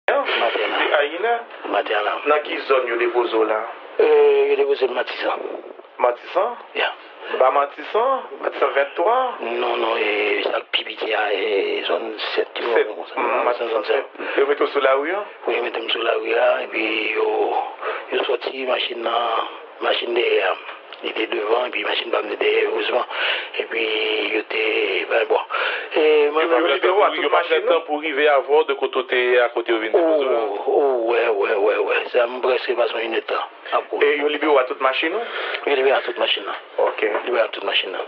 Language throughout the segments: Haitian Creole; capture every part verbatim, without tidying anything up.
Maten an. Maten an. Nan ki zòn yo depoze w la? Yo depoze m Matisan. Matisan? Ya. Ba Matisan? Matisan venntwa? Non, non, e, sa k pi piti a, e, zòn sèt yo, Sèt. Konsa. Matisan zòn sèt. Yo mete w sou lari an? Wi, yo mete m sou lari a, epi yo, yo sòti machin nan, machin dèyè a. Li te devan, epi machin pa m te dèyè, erezman. Epi yo te, ben, bon. E, mwen, yo pa pran tan pou rive avè w de kote w te ye a, kote yo vin depoze w la? Oh, oh, wè, wè, wè, wè. Sa m prèske pase yon inèdtan ap kouri. E yo libere w a tout machin ou? Yo libere a tout machin nan. Ok. Libere a tout machin nan.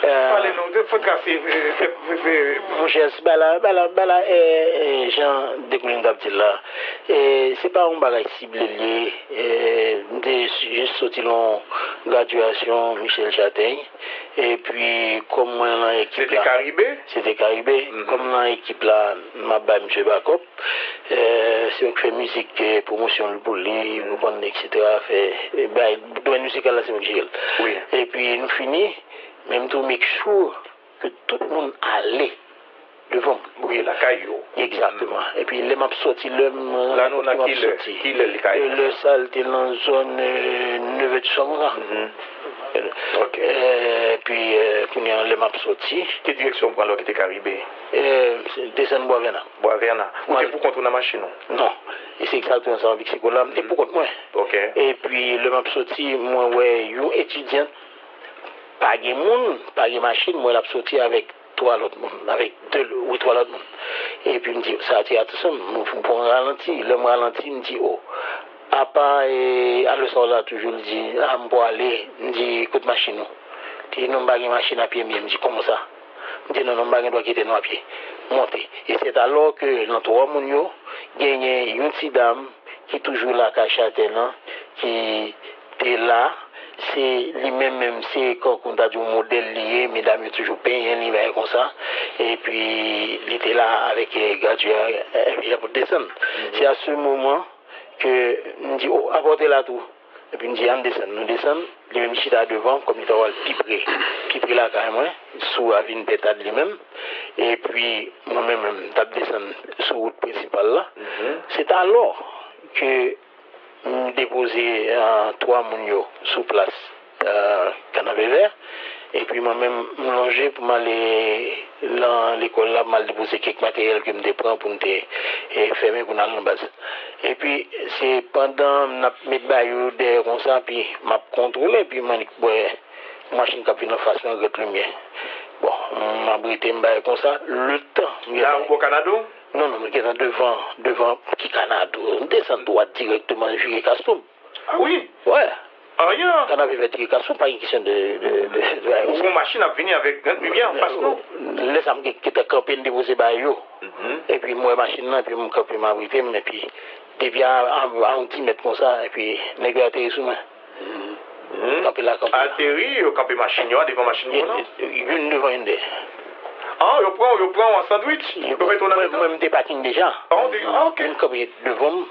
Pale nou, fè trase, fè, fè, fè. Monchè, bagay la, bagay la, bagay la, e, e, jan Dekoulin t ap di l la, e, se pa yon bagay sible l ye. E, m te jis soti nan yon gradyasyon Michel Chatèy. Epi, kòm mwen nan ekip la. Se te Karibe? Se te Karibe. Kòm nan ekip la, m ap bay misye bakòp. E, se mwen k fè mizik, e, pwomosyon l pou li, ou konn, etsetera. Fè, e, bay, domèn mizikal la, se mwen k jere l. Wi. Epi, nou fini, men m tou make sure ke tout moun ale devan m. Wi, lakay yo. Egzakteman. Epi lè m ap sòti, lè m rankontre m ap sòti. Kilè li ka ye? Lè sa, l te nan zòn, e, nevè di swa konsa. Ok. E, epi, e, kounye a, lè m ap sòti. Ki direksyon w pran lè w kite Karibe? E, desann Bwa Vèna. Bwa Vèna. Ou te pou kont ou nan machin ou? Non. E se egzakteman sa, Meksiko la, m te pou kont mwen. Ok. Epi, lè m ap sòti, mwen wè yon etidyan, pa gen moun, pa gen machin, mwen l ap sòti avèk twa lòt moun, avèk de, wi, twa lòt moun. Epi m di, sa atire atansyon m, m pran ralanti. Lè m ralanti, m di, o, apa, e, alò sa w la toujou? Li di, a, m pwale. M di, kot machin ou? Li di, non, m pa gen machin, apye m ye. M di, kòman sa? M di, non, non, m pa gen dwa kite nou apye. Monte. E c'est alors que nan twa moun yo, genyen yon ti dam ki toujou lakay Chatèy lan, ki te la, se li menm menm, se kankou m ta di w modèl li ye, medam yo toujou penyen li, bagay konsa, epi li te la avèk, e, gradyè a, epi y ap desann. Se a se moman ke m di, o, apòte la tou. Epi m di, ann desann, nou desann, li menm chita devan, kòm li ta pral pi pre, pi pre lakay mwen, sou avni Pètad li menm, epi mwen menm, menm, m t ap desann sou wout prensipal la. Se talò ke m depoze, e, twa moun yo sou plas, e, Kanapevè. Epi mwen menm, m lonje pou m ale nan lekòl la, m al depoze kèk materyèl ke m te pran pou m te, e, fèmen pou n al nan baz. Epi, se pandan n ap met bagay yo dèyè konsa, epi m ap kontwole, epi m annik wè machin k ap vin anfas mwen, Grand Lumière. Bon, m ap rete, m bagay konsa, letan m gentan. La, ou bò Kanado? Non, non, mwen gentan devan, devan ki Kanado. M desann dwat dirèkteman, vire Kastwoup. Ah wi? Wè. Anyen. Kanapevè vire Kastwoup, pa gen kesyon de, de, de, de bagay konsa. Ou pran machin ap vini avèk Grand Lumière anfas nou? Lè sa m gen, gentan kanpe, m depoze bagay yo. Epi m wè machin nan, epi m kanpe, m abrite m, epi depi a, a, a yon ti mèt konsa, epi nèg yo ateri sou mwen. Kanpe la, kanpe la. Ateri, yo kanpe machin yo a devan machin ou nan? Youn devan, youn dèyè. Ah, yo pran, yo pran w an sandwich? Yo mete w nan mitan? Mwen, mwen, m te paking deja. Ah, ou te, ah, ok. Youn kanpe devan m,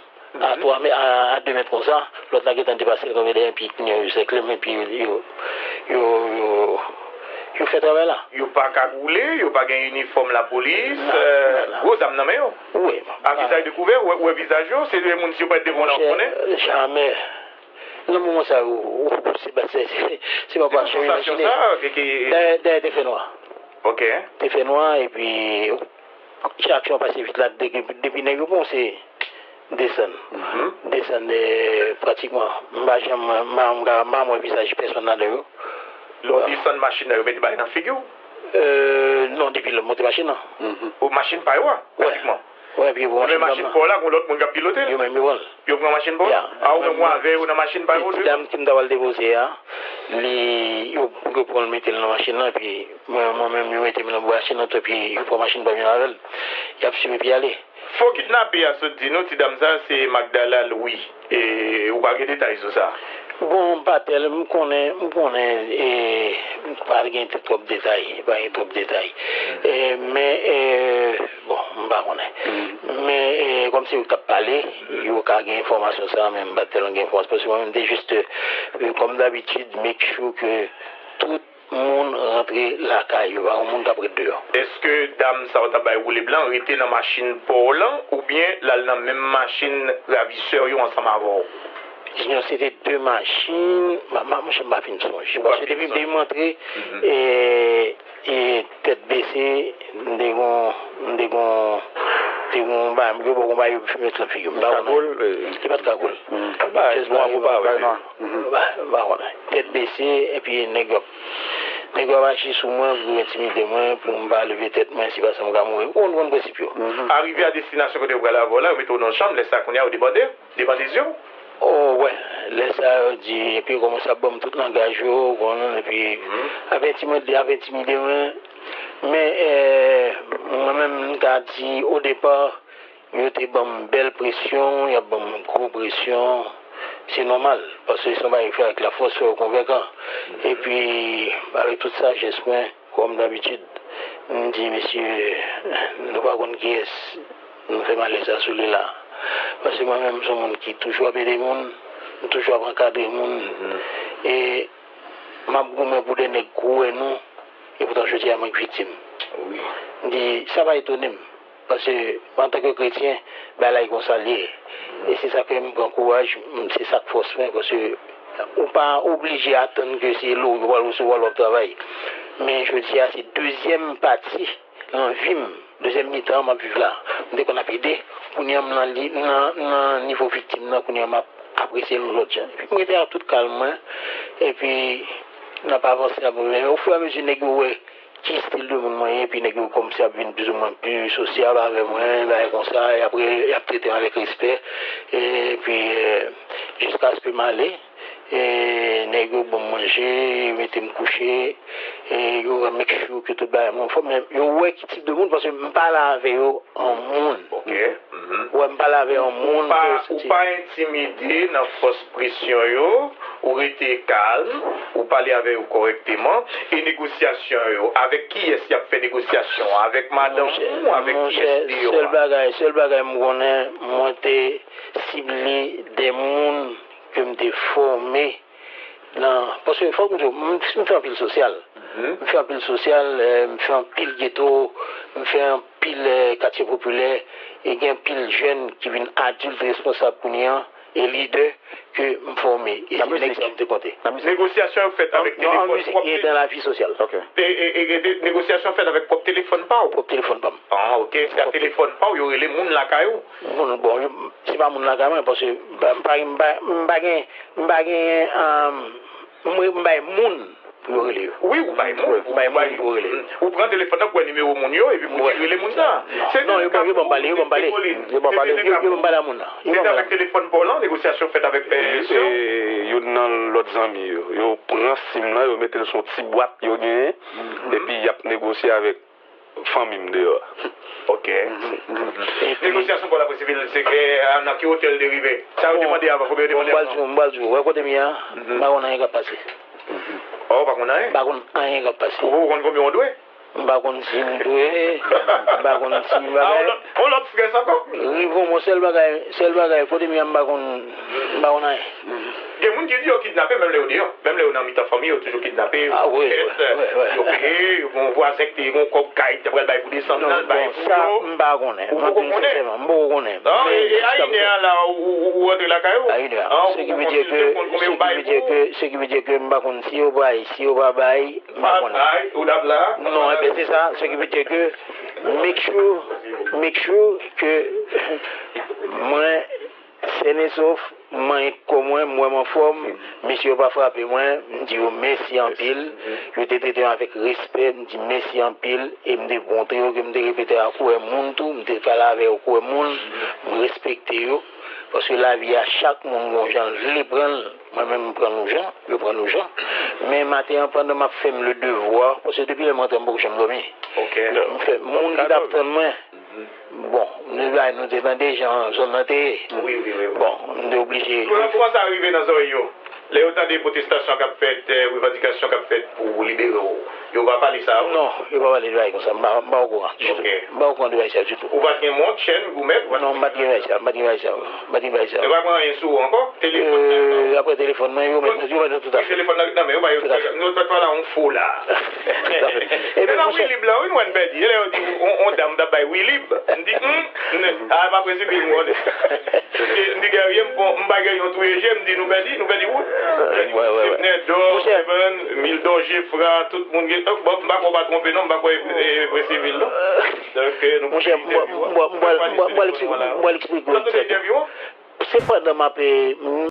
a twa mèt, a, a de mèt konsa, lòt la gentan depase l kanpe dèyè, epi kounye a yo sèkle m, epi yo, yo, yo, yo, yo fè travay la. Yo pa kagoule, yo pa gen inifòm lapolis, gwo zam nan men yo. Wi. A vizaj dekouvè, ou wè, ou wè vizaj yo, se de moun si yo parèt devan w la, ou konnen? Monchè, jamè. Nan moman sa yo, ou, ou, se pa, se, se, se pa pou imajine. Dèyè, dèyè te fè nwa. Ok. Te fè nwa, epi jan aksyon an pase vit la, depi, depi nèg yo pran w, se desann. Desann, e, pratikman. M pa janm, m pa, m pa, m pa wè vizaj pèsonn ladan yo. Lè w desann machin nan, yo mete bagay nan figi w? E, non, depi lè m monte machin nan. O, machin pa yo a, pratikman. Wè, epi yo pran machin pa w la, gon lòt moun k ap pilote l? Yo menm yo pran l. Yo pran machin pa w? Ya. A, ou menm ou avè yo nan machin pa yo? Ti dam ke m ta pral depoze a, li, yo, yo pran l mete l nan machin nan, epi mwen, mwen menm, yo mete m nan machin nan tou, epi yo pran machin pa m yo avè l. Y ap swiv epi y ale. Fo kidnape a sot di nou, ti dam sa, se Magdala Louis. E, ou pa gen detay sou sa? Bon, m pa tèl, m konnen, m konnen, e, m pa gen twòp detay, pa gen twòp detay. E, men, e, bon, m pa konnen. Men, e, kòm se yo k t ap pale, yo ka gen enfòmasyon sa, men m pa tèlman gen enfòmasyon, paske mwen menm, m te jis, e, kòm dabitid, make sure ke tout moun rantre lakay yo, pa gen moun k ap ret deyò. Èske dam sa w t ap bay woule blan rete nan machin pa w lan, oubyen l al nan menm machin ravisè yo ansanm avè w? Non, se te de machin, ma, ma, monchè, m pa fin sonje. Paske depi, depi m antre, e, e tèt bese, m te gon, m te gon, te gon bagay, m te gon bagay yo fime sou figi m. M pa konn. Kagòl? Li pa t kagòl. Jès blan, m pa konn. Tèt bese, epi nèg yo ap, nèg yo ap mache sou mwen pou yo entimide mwen, pou m pa leve tèt mwen, si pa sa m ka mouri. Ou konn, konn prensip yo. Arive a destinasyon kote yo pral avè w la, yo mete w nan chanm, lè sa kounye a yo debande, debande zye w. Oh, wè, lè sa yo di, epi yo kòmanse ap ban m tout langaj yo, ou konn, epi ap entimide, ap entimide mwen. Men, eh, mwen menm, m ka di, odepa, yo te ban m bèl presyon, y ap ban m gwo presyon. Se nòmal, paske se yon bagay ki fè avèk lafòs, fè yo konvèkan. Epi, avèk tout sajès mwen, kòm dabitid, m di, mesye, nou pa konn kiyès nou fè malè sa sou li la. Paske mwen menm, m se yon moun ki toujou ap ede moun, m toujou ap ankadre moun. E m ap goumen pou de nèg kwè nou, epoutan jodi a mwen k viktim. M di, sa pa etone m. Paske, antanke kretyen, bagay la e konsa l ye. E se sa k fè m pran kouraj, m, se sa k fòs mwen, paske ou pa oblije atann ke se lori ou pral resevwa lè w ap travay. Men jodi a, se dezyèm pati nan vi m, dezyèm mitan m ap viv la. M te konn ap ede, kounye a m nan li, m nan, m nan nivo viktim nan, kounye a m ap apresye l yon lòt jan. Epi m rete ak tout kalm mwen, epi n ap avanse, n ap avanse. Ofiramezi nèg yo wè ki estil de moun mwen ye, epi nèg yo kòmsi ap vin plizoumwen pli sosyab avè mwen, bagay konsa, e apre, y ap trete m avèk respè, epi, eh, jiskaske m ale, e nèg yo ban m manje, yo mete m kouche, e yo make sure ke tout bagay mwen anfòm, men yo wè ki tip de moun, paske m pale avè yo an moun. Ok. Wè, m pale avè yon moun. Ou pa, ou pa entimide nan fòs presyon yo, ou rete kalm, ou pale avè yo kòrèkteman, e negosyasyon yo, avèk kiyès y ap fè negosyasyon an? Avèk madanm ou, avèk kiyès deyò a? Sèl bagay, sèl bagay m konnen, mwen te sible de moun ke m te fòme nan, paske fòk m di w, m, m fè anpil sosyal. M fè anpil sosyal, eh, m fè anpil geto, m fè anpil, eh, katye popilè, e gen anpil jèn ki vin adilt responsab kounye a, e lidè ke m fòme. E se nèg sa yo m te konte. Negosyasyon yo fèt avèk telefòn pwòp. E dan lavi sosyal. E, e, e, e, negosyasyon fèt avèk pwòp telefòn pa w? Pwòp telefòn pa m. Ah, ok. Se a telefòn pa w, yo rele moun lakay ou? Moun, bon, yo, se pa moun lakay mwen, paske m pa, m pa, m pa, m pa gen, m pa gen, um, m, m bay moun pou yo rele yo. Wi, ou bay moun. M bay moun pou yo rele yo. Ou pran telefòn nan, ou wè nimewo moun yo, epi pou di rele moun sa. Non, yo ban, yo ban m pale, yo ban m pale. Yo ban m pale, yo, yo ban m pale a moun nan. Se avèk telefòn pa w lan, negosyasyon fèt avèk, eh, sè w? E youn nan lòt zanmi yo, yo pran sim lan, yo mete l sou yon ti bwat yo genyen, epi y ap negosye avèk fanmi m deyò a. Ok. Negosyasyon pou la posibite, se ke, ah, nan ki wotè l te rive? Sa yo te mande avan, konbyen yo te mande avan? Bon, m pral di w, m pral di w, wè kote m ye a, m pa konn anyen k ap pase. Oh, ou pa konn anyen? M pa konn anyen k ap pase. Ou poko konn konbyen w dwe? M pa konn si m dwe, m pa konn si m pa... Ah, on lòt, on lòt strès ankò? Rive yon sèl bagay, sèl bagay, kote m ye a, m pa konn, m pa konn anyen. Gen moun ki di yo kidnape menm lè yo deyò. Menm lè yo nan mitan fanmi, yo toujou kidnape, yo fè kèt, yo peye, yo gen yon vwazen ki te gen yon kòb kay, li te pral bay pou desann nan, l bay pou yo. Sa, m pa konnen. Ou poko konnen? Sensèman, m poko konnen. Non, e, e a inè a la, ou, ou, ou rantre lakay ou? A inè a. Ou konsilte, ou konn konbyen yo bay pou ou? Ce qui veut dire que, ce qui veut dire que m pa konn si yo bay, si yo pa bay, m pa konnen. Ou t ap la? Non, enben, se sa, ce qui veut dire que make sure, make sure que mwen, sèn e sof, m manyen kò mwen, m wè m anfòm, mesye yo pa frape mwen, m di yo mèsi anpil. Yo te trete m avèk respè, m di mèsi anpil, e m te montre yo ke m te repete a koulè moun tou, m te pale avè yo koulè moun, m respekte yo, paske lavi a, chak moun gon jan l vle pran l, mwen menm m pran yon jan, yo pran yon jan. Men maten an, pandan m ap fè m le devwa, paske depi lè m rantre, m poko janm dòmi. M fè, moun ki t ap tann mwen, bon, nou bay, nou te tande jan zòn nan te ye. Wi, wi, wi, wi. Bon, m te oblije. Premye fwa sa rive nan zòrèy yo, lè yo tande pwotestasyon k ap fèt, eh, revandikasyon k ap fèt pou libere w. Yo pa pale sa avè w? Non, yo pa pale de bagay konsa. M pa, m pa okouran ditou. M pa okouran de bagay sa ditou. Ou pa t gen mont, chèn, goumèt? Non, m pa t gen bagay sa, m pa t gen bagay sa. M pa t gen bagay sa. Yo pa pran anyen sou ou ankò? Telefòn nan? Apre telefòn nan, yo mèt, yo mèt nan tout afè. Telefòn nan ret nan men yo, ba yo. Tout afè. Nou pa la yon fo la. Tout afè. E pa Wilib la, wi, mwen pèdi. E lè yo di, on dam t ap bay Wilib. M di, hmm, a, pa prensip li, mwen. M di, Guerrier, m pa gen yon touye je, m di, nou pèdi, nou pèdi wout. Sepnè, Dò, Steven, Mildon, Jefra, tout moun gen. Bon, m pa kwè w pa twonpe, non, m pa kwè e Presivil, non. Donk, nou. Monchè, m pral eksplike w. Se pandan m ap,